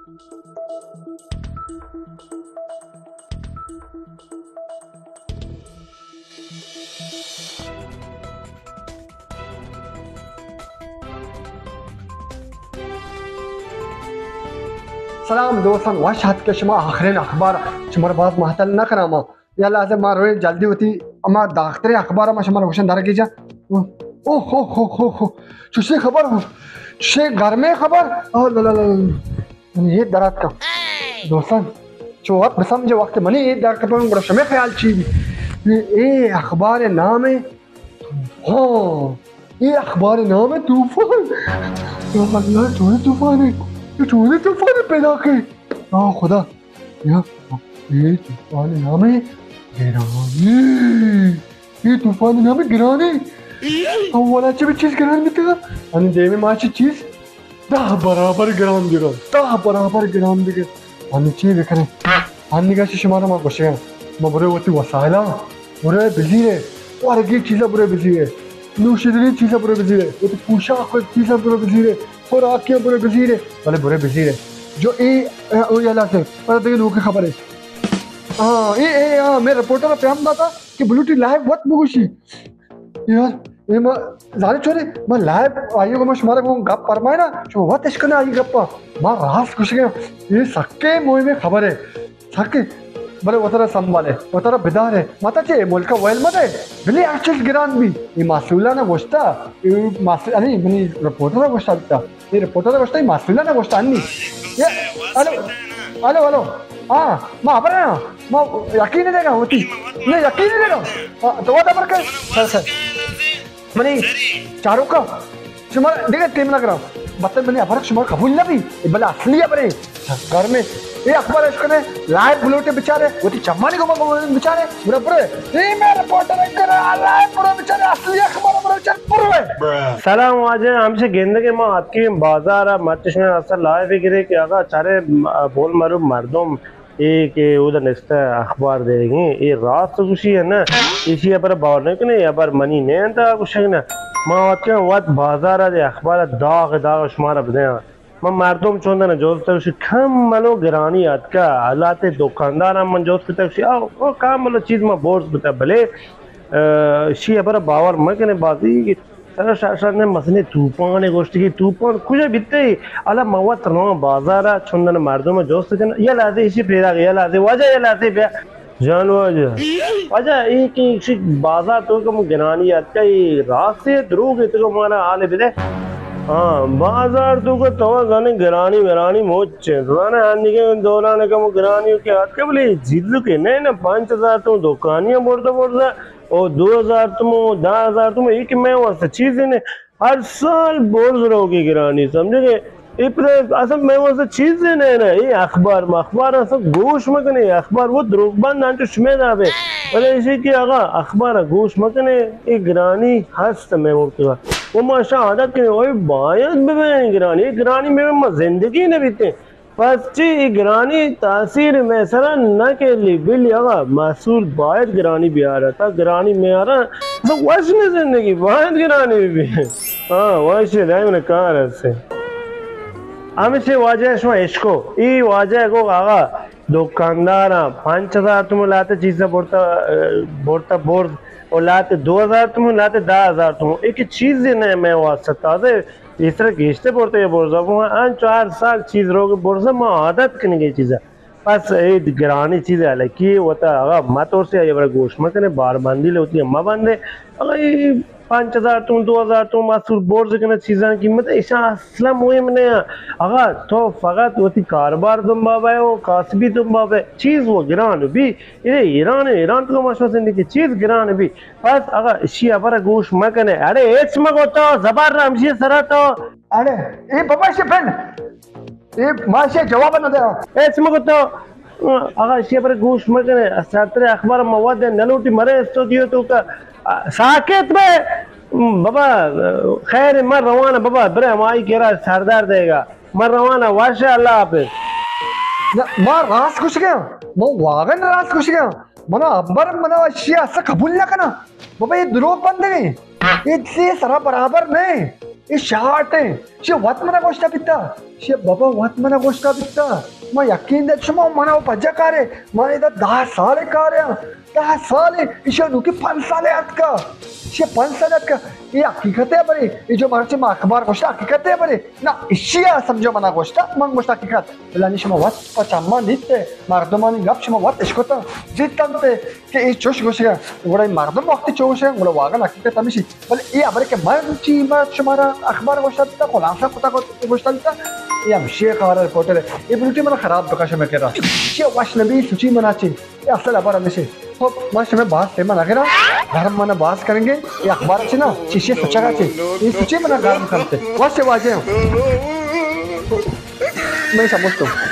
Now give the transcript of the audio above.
سلام دوستان، وش اتک شما آخرین اخبار، شما را باز مہتل نہ کناں ما۔ یلا از ما رویں جلدی وتی اما داختریں اخبار ما شما را گوشن درگیجا۔ اوہ، اوہ، اوہ، اوہ، اوہ۔ چوشیں خبر، چوشیں گرمیں خبر۔ اوہ، لا، لا، لا، لا۔ من یہ درات کا۔ دوستان، چو وقت بسمجھے وقت منی یہ در کپن گڑا شمے خیال چی بی؟ یہ، یہ اخبار نام ہے۔ ہاں، یہ اخبار نام ہے طوفان۔ یا اللہ، چونے طوفان ہے؟ یہ چونے طوفان ہے پیدا کے؟ آہ خدا۔ یا، یہ طوفان نام ہے گرانی۔ یہ طوفان نام ہے گرانی۔ اولا چہ بھی چیز گران بیتگا۔ انی دیمے ما چہ چیز دہ برابر گران بیگا۔ دہ برابر گران بیگا۔ انی چی بکنیں؟ انی گشت شما را ما گوشگا۔ ما برے وتی وسائلا برے بزیرے۔ ورگی چیزا برے بزیرے۔ نوشیدنی چیزا برے بزیرے۔ وتی پوشاک چیزا برے بزیرے۔ خوراکیاں برے بزیرے، بلے برے بزیرے۔ جو اے، اے، او یلا سے، پر دیگه نوکے خبر ہے۔ ہاں، اے، اے، ہاں، میں رپورٹر پیام داتا کہ بلوٹی لائیو وت بگوشی۔ یار، اے ما زانے چورے، ما لائیو آئیے کو ما شمارا کو گپ پرمائے نا، شما وت اشکنا آئی گپا۔ ما راست گوشگا، یہ سکے مہمیں خبر ہے۔ سکے، بلے وترا سنبھالے، وترا بدارے، متا چے ملکا ویل مدے، بلے ہر چیز گران بی۔ یہ مسئولہ نہ گوشتا، یہ مسئولہ، انی منی رپورٹر نہ گوشتا بیتا۔ یہ رپورٹر گوشتا، یہ مسئولہ نہ گوشتا انی۔ یہ، الو، الو، الو۔ ہاں، ما خبر ہے، ما یقین دے گا ہوتی۔ نہیں، یقین دے گا۔ ہاں، تو وعدہ پر کر۔ سر، سر۔ منی چاروکا، شما دیگه ٹیم نہ کرا۔ بس منی ابرک شما قبول نہ بی۔ بلے اصلی ابرے۔ گھر میں یہ اخبار اش کنے، لائیو بلوٹے بیچارے، وتی چمانی کو بچارے، برا برے۔ یہ میں رپورٹر کرا، لائیو برا بیچارے، اصلی اخبار برا بیچارے، برے۔ سلام واجہ، ہمشہ گندگے ما اتکیں بازار ء، مرچی شمئے واستہ لائیو گرے کہ آقا چارے بول مرو مردم اے کہ اودا نشتہ اخبار دیگیں، اے راست گوشی ہے نا؟ ایشی ابر باور نہ کنے، ابر منی نہ انت گوشگ نا۔ ما وت کن وت بازار دے اخبار داغ داغ شمارا بدیاں۔ من مردم چوندن جوست گوشی کم ملو گرانی اتکا، حالات دکاندار ہم من جوست کتا گوشی او، او کم ملو چیز ما بورس بتا، بلے، اه، شی ابر باور مکنے بازی سر شاشان نے مسنے توپان گوشتگی، توپان کجا بیتے؟ الا ما وت رواں بازارا چندن مردم جوست کن، یا لازے ایشی پیدا، یا لازے واجہ، یا لازے بیا۔ جان واجہ۔ واجہ، اے کہ ایشی بازار تو کم گرانی اتکا، اے راستے دروگ ہے تو مارا حال بدے۔ ہاں، بازار تو کو تو زانے گرانی ورانی موچ ہے۔ زانے آنی کے دوران کم گرانی کے اتکا بلے جیدو کے نہیں نا، پانچ ہزار تو دکانیاں بردا بردا۔ او دو ہزار تومن، دہ ہزار تومن، اے کہ مئے واسطہ چیزے نہ۔ ہر سال برز روگی گرانی، سمجھگے؟ اے پدا اصلا مئے واسطہ چیزے نہ نہ۔ اے اخبار مخبار اصلا گوش مکنے، اخبار وہ دروگ بند انچو شمے دا بے۔ بلے ایشی کہ آقا اخبار گوش مکنے، اے گرانی ہست مئے وقت کا۔ وہ ما شا عادت کنے، اوے باید ببین گرانی، اے گرانی میں ما زندگی نہ بیتے۔ پس چی اے گرانی تاثیر مئے سرا نہ کلی، بلی آقا محصول باید گرانی بیارا، تا گرانی میارا، تو وش نہ زندگی باید گرانی بی۔ ہاں، وش دائم نے کار ہستے۔ ہمیشہ واجہ شما اشکو، ای واجہ گو آقا دکاندارا پنچ ہزار تومن لاتے چیزا برتا، برتا برد، اور لاتے دو ہزار تومن، لاتے دہ ہزار تومن، ایک چیز نہ مئے واسطہ تازہ اس طرح گیشتر برتگ برزا، ما انچو ہر سال چیز روگ برزا، ما عادت کنگے چیزا۔ پس اے گرانی چیز الکی وتا آقا مہ ترسے، اے برا گوش مکنے، بار بندی لوتی مہ بندے۔ آقا اے پنچ ہزار تومن، دو ہزار تومن محصول برز کنے چیزاں قیمت ایشاں اصلا مہم نہ۔ آقا تو فقط وتی کاروبار دنبا بے و کاسبی دنبا بے، چیز و گران بی۔ اے ایران، ایران تو ما شما زندگی چیز گران بی۔ پس آقا اشی ابر گوش مکنے۔ اڑے ہچ مگو تو، زبر ہمشی سرا تو۔ اڑے، اے بابا شے بن۔ اے ما شے جواب نہ دے۔ ہچ مگو تو۔ آقا اشی ابر گوش مکنے۔ سرتر اخبار مواد نلوٹی مرے استودیو تو کا۔ ساکت بے۔ بابا، خیر، من روانہ بابا، برے ہمائی کرا سردار دے گا۔ من روانہ، وش، اللہ حافظ۔ نہ، ما راست گوشگاں، ما واقعاً راست گوشگاں۔ منا ابر منا اشی اسا قبول نہ کنا۔ بابا، یہ دروغ بندگے۔ یہ سے سرا برابر نہیں۔ اے شاٹ ایں، چہ وت منا گوشتا بیتا؟ چہ بابا وت منا گوشتا بیتا؟ ما یقین دات شما منا و پجا کارے، ما ادا دہ سال کارے، دہ سال، ایشا نوکی پنچ سال اتکا، چہ پنچ سال اتکا۔ اے حقیقت ہے برے، اے جو مرچی ما اخبار گوشتا حقیقت ہے برے؟ نا، ایشی سمجھو منا گوشتا، من گوشتا حقیقت۔ بلے نی شما وت پہ چما نیت، مردمانی گپ شما وت اشکتا، جیت انت کہ اے چوش گوشگا، گڑا اے مردم وقتی چو گوشگا، گڑا واقعاً حقیقت ہمیشی۔ بلے اے ہبرے کہ مرچی ما شمارا اخبار گوشتا بیتا، خلاصہ کتا گوشتا بیتا، اے ہمشی کار رپورٹر ہے۔ اے بلوٹی منا خراب بکا شمے کرا۔ چی وش نبی سوچی منا چی۔ اے اصل ہبر ہمیشی۔ خب، ما شمے باز ٹیم نہ گرا۔ گرم منا باز کریں گے۔ اے اخبار چی نا، چیشی سوچا چی۔ اے سوچی منا گرم کرتے۔ وش واجہ ہوں۔ میں سمجھتا ہوں۔